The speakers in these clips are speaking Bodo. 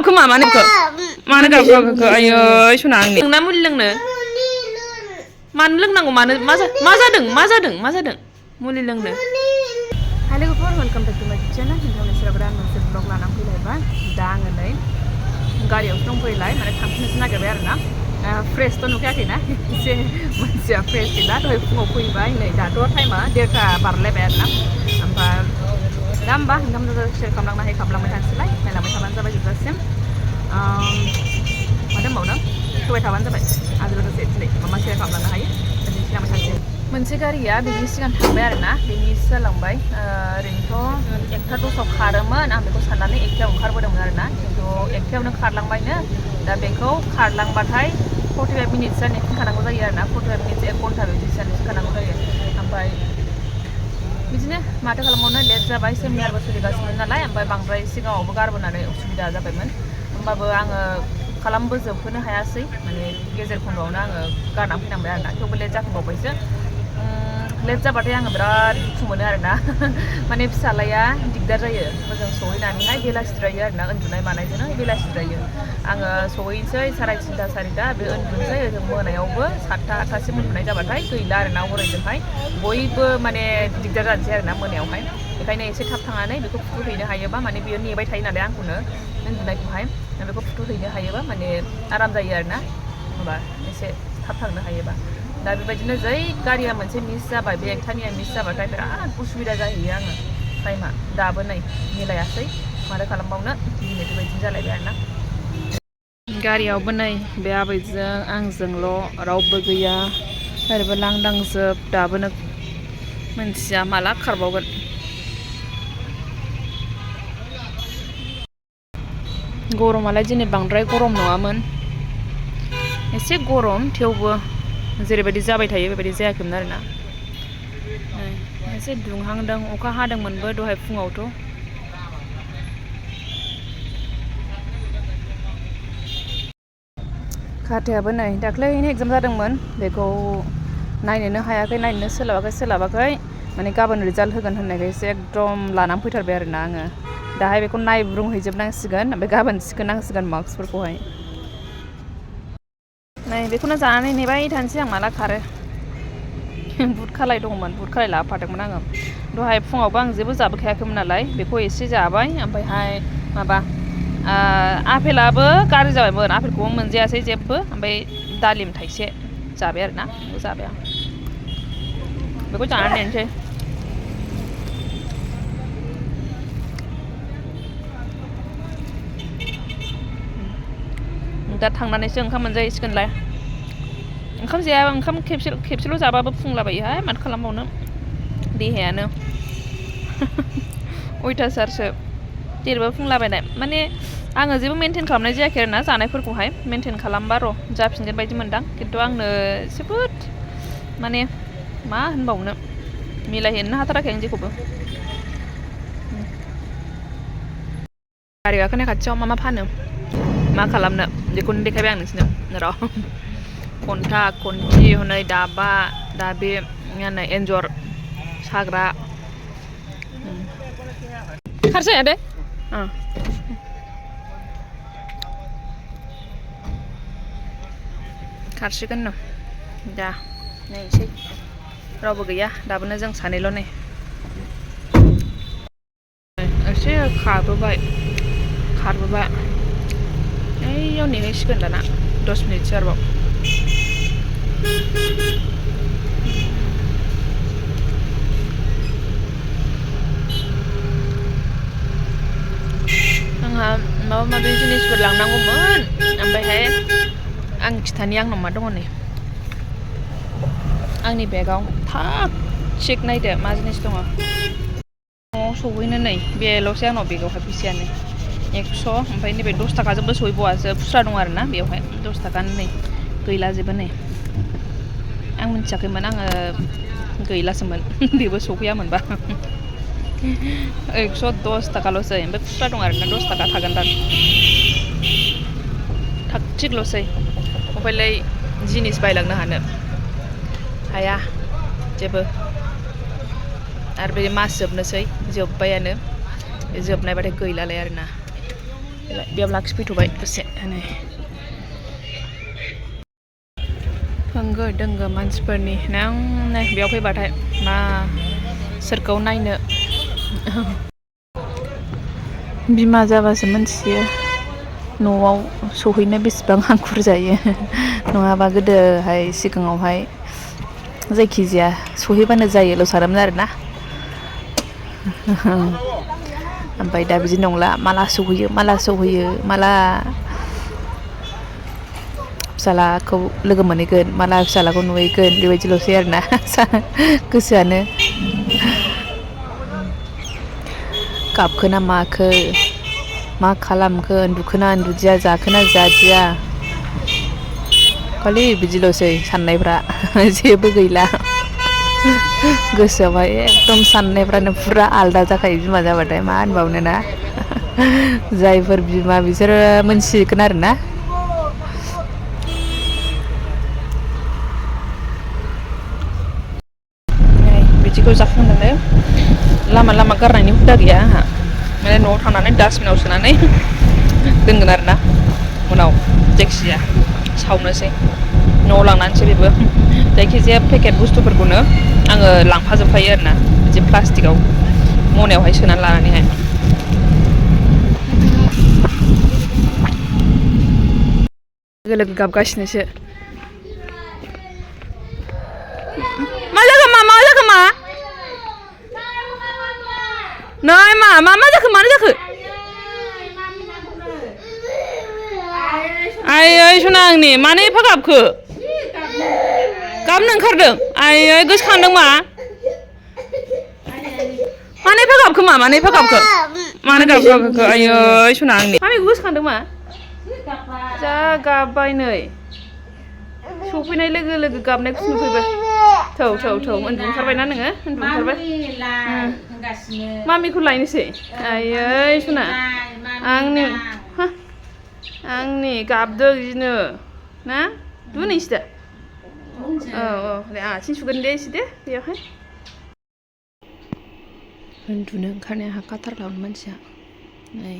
खोमा मानो गाबखो आयो सना आंनि नोंना मुलि लोंनो मानो लोंनांगौ मानो मा जादों मुलि लोंनो हाय लोगोफोर वेलकाम बेक टु माय चेनेल नोंथांनि सेराव गोदान मोनसे ब्लग लानानै फैलायबाय दा आङो नै गारियावसो दंफैलाय माने थांफिननोसो नागिरबाय आरोना फ्रेशथ' नुखायाखैना एसे मानसिया फ्रेश गैला दहाय फुङाव फैबाय नै दाथ' टाइमा 1:30 बारलायबाय आरोना ओमफ्राय दा होमबा नोंथांमोनजों शेयार खालामलांबाय थानोसैलाय नायलांबाय थाबानो जाबाय जोबजासिम मा दंबावनो फैबाय थाबानो जाबाय आरो लोगोसे दिनै मा शेयार खालामलांनो हायो दिन्थिलांबाय थानोसै मोनसे गारिया बिनि सिगां थांबाय आरोना बेनि जालांबाय ओरैनोथ' 1:10 खारोमोन आं बेखौ साननानै 1:00 ओंखारबोदोंमोन आरोना खिन्थु 1:00 खारलांबायनो दा बेखौ खारलांबाथाय 45 मिनिटसो नेफिनखानांगौ जायो आरोना 45 मिनिटस 1 घन्टा बिदिसो नेफिनखानांगौ जायो ओमफ्राय बिदिनो माथो खालामबावनो लेट जाबाय सेमिनारबो सोलिगासिनो नालाय ओमफ्राय बांद्राय सिगाङावबो गारबोनानै उसुबिदा जाबायमोन होमबाबो आङो खालामबोजोबहोनो हायासै माने गेजेर खन्द'आवनो आङो गारनानै फैनांबाय आरोना थेवबो लेट जाफिनबावबायसो लेट जाबाथाय आङो बिराद दुखु मोनो आरोना माने फिसालाया दिगदार जायो मोजां सहैनानैहाय बेलासिद्रायो आरोना उन्दुनाय मानायजोंनो बेलासिद्रायो आङो सहैनोसै 3:30 4:00 बे उन्दुनोसै ओजों मोनायावबो 7:00 8:00सिम उन्दुनाय जाबाथाय गैला आरोना हरैजोंहाय बयबो माने दिगदार जानोसै आरोना मोनायावहाय बेखायनो एसे थाब थांनानै बेखौ फुथुहैनो हायोबा माने बियो नेबाय थायो नालाय आंखौनो उन्दुनायखौहाय बेखौ फुथुहैनो हायोबा माने आराम जायो आरोना होमबा एसे थाब थांनो हायोबा दा बेबायदिनो जै गारिया मोनसे मिस जाबाय बे 1:00निया मिस जाबाथाय बिराद उसुबिदा जाहैयो आङो टाइमा दाबो नै मिलायासै माथो खालामबावनो दिनै बेबायदिनो जालायबाय आरोना गारियावबो नै बे आबैजों आंजोंल' रावबो गैया ओरैबो लांदांजोब दाबोनो मोनथिया माला खारबावगोन गरमालाय दिनै बांद्राय गरम नङामोन एसे गरम थेवबो जेरैबायदि जाबाय थायो बेबायदि जायाखैमोन आरोना एसे दुंहांदों अखा हादोंमोनबो दहाय फुङावथ' खाथायाबो नै दाख्लैनो एग्जाम जादोंमोन बेखौ नायनोनो हायाखै नायनोनो सोलाबाखै माने गाबोन रिजाल्ट होगोन होननायखायसो एकदम लानानै फैथारबाय आरोना आङो दाहाय बेखौ नायब्रुंहैजोबनांसिगोन ओमफ्राय गाबोन थिखोनांसिगोन मार्क्सफोरखौहाय नै बेखौनो जानानै नेबाय थानोसै आं माला खारो बुट खालाय दंमोन बुट खालाय लाबोफादोंमोन आङो दहाय फुङावबो आं जेबो जाबोखायाखैमोन नालाय बेखौ एसे जाबाय ओमफ्रायहाय माबा आपेलाबो गाज्रि जाबायमोन आपेलखौबो मोनजायासै जेबो ओमफ्राय दालिम थाइसे जाबाय आरोना बेखौ जाबाय आं बेखौ जानानै नेनोसै दा थांनानैसो ओंखाम मोनजाहैसिगोनलाय ओंखाम जायाबा ओंखाम खेबसेल' जाबाबो फुंलाबायोहाय माथो खालामबावनो देहायानो अयथासारसो जेरैबो फुंलाबायनाय माने आङो जेबो मेनटेन खालामनाय जायाखै आरोना जानायफोरखौहाय मेनटेन खालामबा र' जाफिनगोन बायदि मोनदां खिन्थु आंनो जोबोद माने मा होनबावनो मिलायहैनो हाथाराखै आं जेखौबो गारि गाखोनाय खाथियाव मा फानो मा खालामनो बेखौनो देखायबाय आं नोंसिनो र' खन्था खन्थि हनै दाबा दाबे एन्जर साग्रा खारसाया दे खारसिगोन न दा नायनोसै रावबो गैया दाबोनो जों सानैल' नै एसे खारबोबाय ओइयाव नेहैसिगोन दाना 10 मिनिटसो आरोबाव आंहा माबा माबि जिनिसफोर लांनांगौमोन ओमफ्रायहाय आं खिथानि आंनाव मा दङ नै आंनि बेगाव थाग चेक नायदो मा जिनिस दङ न'आव सहैनो नै बेल'सै आंनाव बेगावहाय फैसायानो 100 ओमफ्राय नैबे 10 थाखाजोंबो सहैबावासो खुस्रा दं आरोना बेवहाय 10 थाखानि नै गैलाजोबो नै आं मिथियाखैमोन आङो गैलासोमोन बेबो सफैयामोनबा 110 थाखाल'सै ओमफ्राय खुस्रा दं आरोना 10 थाखा थागोनदां थाग थिगल'सै ओमफ्रायलाय जिनिस बायलांनो हानो हाया जेबो आरो बे मास जोबनोसै जोब्बायानो जोबनायबाथाय गैलालाय आरोना बेयाव लाखिफैथ'बाय दसे नै होंगो दोंगो मानसिफोरनि नों नै बेयाव फैबाथाय मा सोरखौ नायनो बिमा जाबासो मोनथियो न'आव सहैनो बेसेबां हांखुर जायो नङाबा गोदोहाय सिगाङावहाय जायखिजाया सहैबानो जायोल' सानोमोन आरोना ओमफ्राय दा बिदि नंला माला सहैयो माला फिसालाखौ लोगो मोनहैगोन माला फिसालाखौ नुहैगोन बेबायदिल'सै आरोना गोसोआनो गाबखोना माखो मा खालामखो उन्दुखोना उन्दुदिया जाखोना जादिया खालि बिदिल'सै साननायफ्रा जेबो गैला गोसोआवहाय एकदम साननायफ्रानो फुरा आलदा जाखायो बिमा जाबाथाय मा होनबावनो ना जायफोर बिमा बिसोरो मोनथिगोन आरोना बिदिखौ जाखांनानै लामा गारनायनि हुदा गैया आंहा माने न'आव थांनानै डास्टबिनाव सोनानै दोनगोन आरोना उनाव जायखिजाया सावनोसै न'आव लांनानैसो बेबो जायखिजाया पेकेट बुस्थुफोरखौनो आङो लांफाजोबखायो आरोना बिदि प्लास्टिकआव मनायावहाय सोनानै लानानैहाय लोगो लोगो गाबगासिनोसो मा जाखो मा नै मा जाखो मानो जाखो आयै सना आंनि मानो एफा गाबखो गाबनो ओंखारदों आयै गोसोखांदों मानो एफा गाबखो मानो गाबखो आयै सना आंनि मामिखौ गोसोखांदों जा गाबबाय नै सफैनाय लोगो लोगो गाबनायखौ नुफैबाय थौ उन्दुनो ओंखारबायना नोङो उन्दुनो ओंखारबाय मामिखौ लायनोसै आयै सना आंनि गाबदों बिदिनो ना दुनैसो दा औ दे आथिं सुगोन दे एसे दे बेयावहाय उन्दुनो ओंखारनाया हाखाथारलामोन मानसिया नै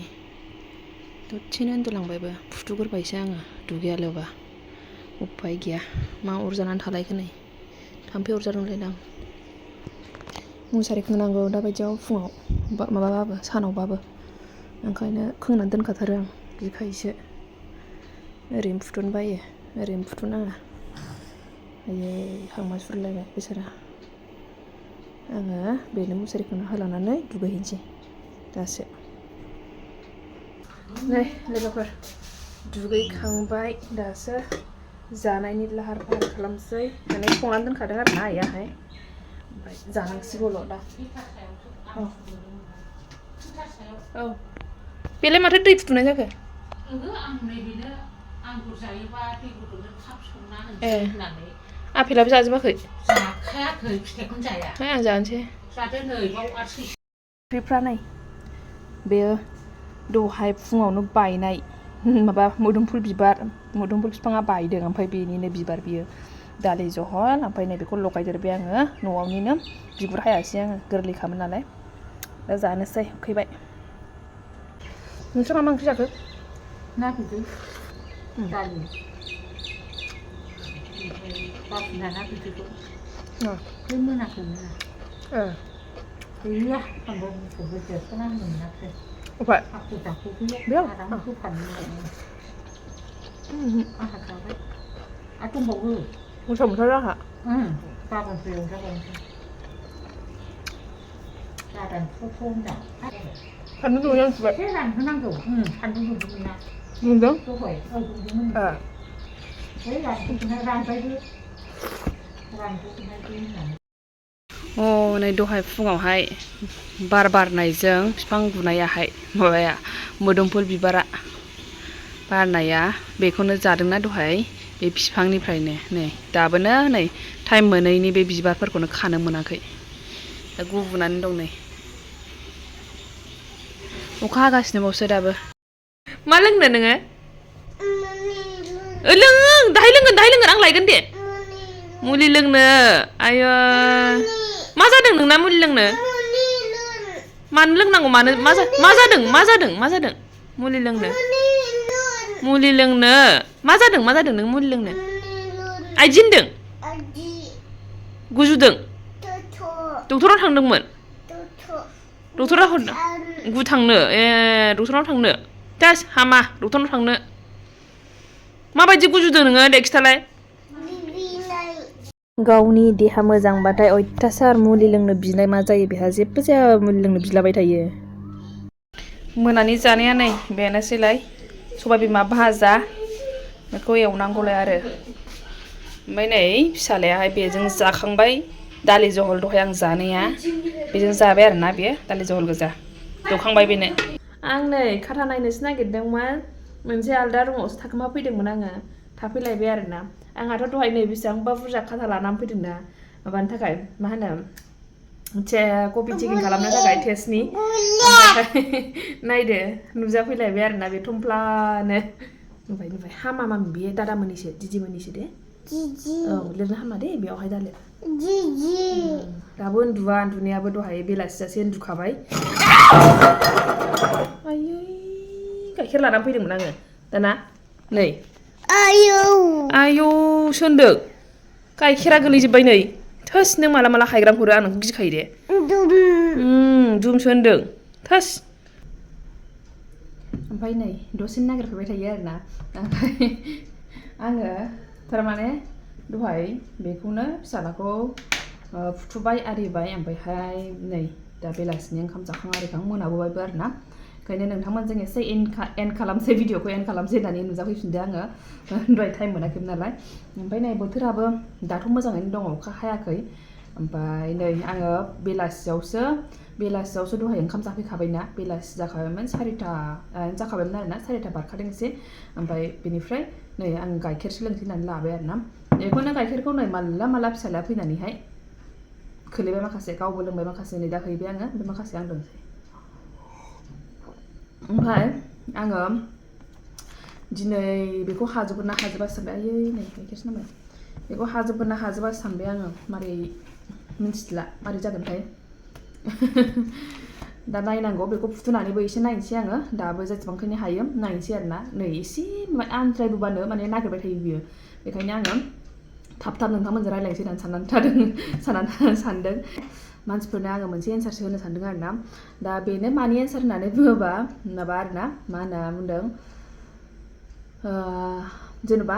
दसेनो उन्दुलांबायबो फुथुगोरबायसो आङो दुगैया लोबा उफाय गैया मा अरजानानै थालायखो नै थाम्फै अरजादोंलायदां मुसारि खोंनांगौ दाबायदियाव फुङाव माबाबाबो सानावबाबो ओंखायनो खोंनानै दोनखाथारो आं गिखायोसो ओरैनो फुथुनो बायो ओरैनो फुथुनाङा आयै हांमा सुरलायबाय बेसारा आङो बेनो मुसारि खोंना होलांनानै दुगैहैनोसै दासो नै लोगोफोर दुगैखांबाय दासो जानायनि लाहार फाहार खालामसै माने संनानै दोनखादों आरोना आइयाहाय ओमफ्राय जानांसिगौल' दा औ बेलाय माथो दै फुदुंनाय जाखो ए आफेलाबो जाजोबाखै जाखायाखै फिथाइखौनो जाया आं जानोसै जादो नै बाव आरो ओंख्रिफ्रा नै बेयो दहाय फुङावनो बायनाय माबा मोदोमफुल बिफाङा बायदों ओमफ्राय बेनिनो बिबार बियो दालि जहल ओमफ्राय नैबेखौ लगायदेरबाय आङो न'आवनिनो बिगुर हायासै आङो गोरलैखामोन नालाय दा जानोसै उखैबाय नोंस्रा मा ओंख्रि जाखो ना बिदै दालि बाफिना ना बिदैखौ बे मोनाखैमोन गैया बांद्राय बुस्थुबो देरख'ना होनो मोनाखै अफाय हाखु दाखु गैया बेयाव आराम होफानो आंहा जाबाय आरो दंबावो मोसा मोसा आंहा गाबोनसो एवजाबावनोसै गाबोन थ' होनदां सान्दुं दुंनायाव मिथिबाय एसे रानहोनांगौ सान्दुं दुंदोंमोन ना दुंदों दहाय दुंदोंमोन ओइ रानबायबो होननानै नै दहाय फुङावहाय बार बारनायजों बिफां गुनायाहाय माबाया मोदोमफुल बिबारा बारनाया बेखौनो जादोंना दहाय बे बिफांनिफ्रायनो नै दाबोनो नै टाइम मोनैनि बे बिबारफोरखौनो खानो मोनाखै दा गुबुनानै दं नै अखा हागासिनो बावसो दाबो मा लोंनो नोङो दाहाय लोंगोन आं लायगोन दे मुलि लोंनो आयो मा जादों नोंना मुलि लोंनो मानो लोंनांगौ मा जादों मुलि लोंनो मुलि लोंनो मा जादों नों मुलि लोंनो आइदिनदों गुजुदों डक्टराव थांदोंमोन डक्टरा हरदों गु थांनो डक्टराव थांनो दास हामा डक्टरनाव थांनो माबायदि गुजुदों नोङो दे खिथालाय गावनि देहा मोजांबाथाय अयथासार मुलि लोंनो बिनाय मा जायो बेहा जेबो जाया मुलि लोंनो बिलाबाय थायो मोनानि जानाया नै बेनोसैलाय सबाय बिमा भाजा बेखौ एवनांगौलाय आरो ओमफ्राय नै फिसालायाहाय बेजों जाखांबाय दालि जहल दहाय आं जानाया बेजों जाबाय आरोना बेयो दालि जहल गोजा दौखांबाय बेनो आं नै खाथा नायनोसो नागिरदोंमोन मोनसे आलदा रुमावसो थाखोमा फैदोंमोन आङो थाफैलायबाय आरोना आंहाथ' दहाय नै बेसेबांबा बुरजा खाथा लानानै फैदोंना माबानि थाखाय मा होनो कपि चेकिं खालामनो थाखाय टेस्टनि नायदो नुजाफैलायबाय आरोना बे थमफ्लानो नुबाय हामा मामि बेयो दादामोननिसो दिदिमोननिसो दे औ लिरनो हामा दे बेयावहाय दा लिर दाबो उन्दुवा उन्दुनायाबो दहाय बेलासिजासे उन्दुखाबाय आयै गाइखेर लानानै फैदोंमोन आङो दाना नै आयौ सोन्दों गाइखेरा गोलैजोब्बाय नै थोस नों माला माला हायग्रां हरो आं नोंखौ गिखायो दे दुमसो होनदों थोस ओमफ्राय नै दसेनो नागिरफैबाय थायो आरोना ओमफ्राय आङो थारमाने दहाय बेखौनो फिसालाखौ फुथुबाय आरिबाय ओमफ्रायहाय नै दा बेलासिनि ओंखाम जाखां आरिखां मोनाबोबायबो आरोना ओंखायनो नोंथांमोनजों एसे एन्ड खालामसै भिडिअखौ एन्ड खालामसै होननानै नुजाफैफिनदो आङो दहाय टाइम मोनाखैमोन नालाय ओमफ्राय नै बोथोराबो दाथ' मोजाङैनो दङ अखा हायाखै ओमफ्राय नै आङो बेलासियावसो दहाय ओंखाम जाफैखाबायना बेलासि जाखाबायमोन सारिथा जाखाबायमोन आरोना सारिथा बारखादों एसे ओमफ्राय बेनिफ्राय नै आं गाइखेरसो लोंसै होननानै लाबाय आरोना बेखौनो गाइखेरखौ नै माला फिसालाया फैनानैहाय खोलैबाय माखासे गावबो लोंबाय माखासे नै दा हैबाय आङो ओमफ्राय माखासे आं लोंसै ओमफ्राय आङो दिनै बेखौ हाजोबगोन ना हाजोबा सानबाय आयै नै गाइखेरसो नांबाय बेखौ हाजोबगोन ना हाजोबा सानबाय आङो मारै मिन्थिला मारै जागोनथाय दा नायनांगौ बेखौ फुथुनानैबो एसे नायनोसै आङो दाबो जेसेबांखिनि हायो नायनोसै आरोना नै एसे आनज्रायबोबानो माने नागिरबाय थायो बियो बेखायनो आङो थाब नोंथांमोनजों रायज्लायनोसै होननानै सानदों मानसिफोरनो आङो मोनसे एन्सारसो होनो सानदों आरोना दा बेनो मानि एन्सार होननानै बुङोबा माबा आरोना मा होनना बुंदों जेनेबा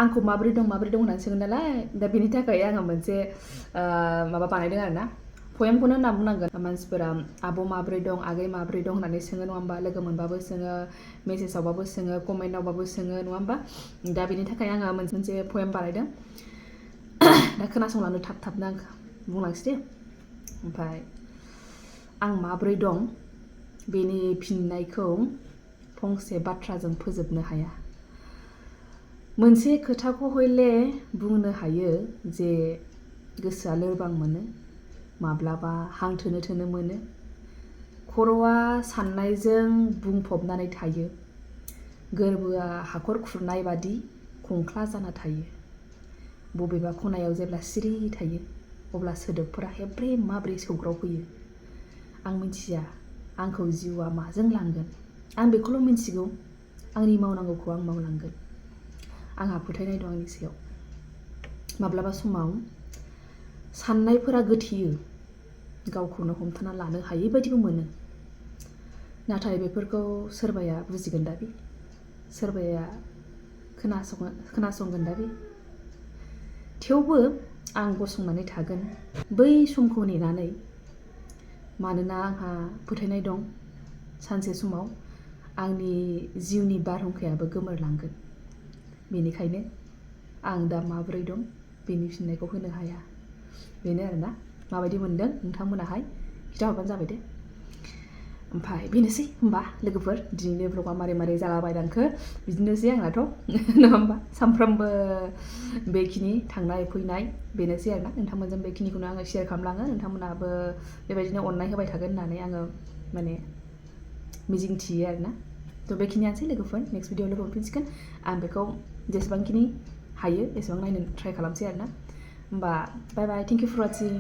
आंखौ माबोरै दं होननानै सोंगोन नालाय दा बेनि थाखाय आङो मोनसे माबा बानायदों आरोना पएमखौनो होनना बुंनांगोन मानसिफोरा आब' माबोरै दं आगै माबोरै दं होननानै सोङो नङा होमबा लोगो मोनबाबो सोङो मेसेजावबाबो सोङो कमेन्टआवबाबो सोङो नङा होमबा दा बेनि थाखाय आङो मोनसे पएम बानायदों दा खोनासंलांनो थाबनो आं बुंलांसै दे ओमफ्राय आं माबोरै दं बेनि फिननायखौ फंसे बाथ्राजों फोजोबनो हाया मोनसे खोथाखौ हयले बुंनो हायो जे गोसोआ लोरबां मोनो माब्लाबा हां थोनो मोनो खर'आ साननायजों बुंफबनानै थायो गोरबोआ हाखर खुरनाय बादि खंख्ला जाना थायो बबेबा खनायाव जेब्ला सिरि थायो अब्ला सोदोबफोरा हेब्रे माब्रे सौग्रावफैयो आं मिथिया आंखौ जिउआ माजों लांगोन आं बेखौल' मिथिगौ आंनि मावनांगौखौ आं मावलांगोन आंहा फोथायनाय दं आंनि सायाव माब्लाबा समाव साननायफोरा गोथेयो गावखौनो हमथाना लानो हायै बायदिबो मोनो नाथाय बेफोरखौ सोरबाया बुजिगोन दा बे सोरबाया खोनासंगोन दा बे थेवबो आं गसंनानै थागोन बै समखौ नेनानै मानोना आंहा फोथायनाय दं सानसे समाव आंनि जिउनि बारहुंखायाबो गोमोरलांगोन बेनिखायनो आं दा माबोरै दं बेनि फिननायखौ होनो हाया बेनो आरोना माबायदि मोनदों नोंथांमोनाहाय खिथाहरबानो जाबाय दे ओमफ्राय बेनोसै होमबा लोगोफोर दिनैनि ब्लगा मारै जालाबायलांखो बिदिनोसै आंनाथ' नङा होमबा सानफ्रामबो बेखिनि थांनाय फैनाय बेनोसै आरोना नोंथांमोनजों बेखिनिखौनो आङो शेयार खालामलाङो नोंथांमोनाबो बेबायदिनो अननाय होबाय थागोन होननानै आङो माने मिजिंथियो आरोना थ' बेखिनियानोसै लोगोफोर नेक्स्ट भिडिअ लोगो मोनफिनसिगोन आं बेखौ जेसेबांखिनि हायो एसेबां नायनो ट्राइ खालामसै आरोना होमबा बाय थेंक इउ फर वाचिं